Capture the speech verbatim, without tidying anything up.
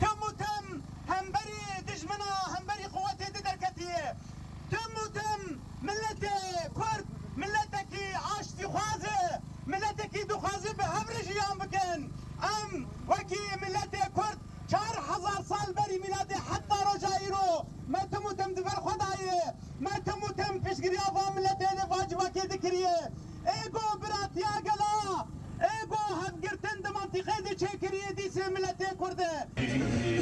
Tim û tim hemberî dijmina, hemberî quwetê di derketiye. Tim û tim miletê Kurd, miletekî aştîxwaz e, miletekî dixwaze bi hev re jiyan bikin. Em wekî miletê Kurd çar hezar sal berî mîladê heta roja îro me tim û tim di ber xwe dayê. Me tim û tim piştgiriya van miletê li van civakê dikiriye. Ê go biratiya gela, ê go hevgirtin di mantîqê de çêkiriye dîsê miletê Kurd e.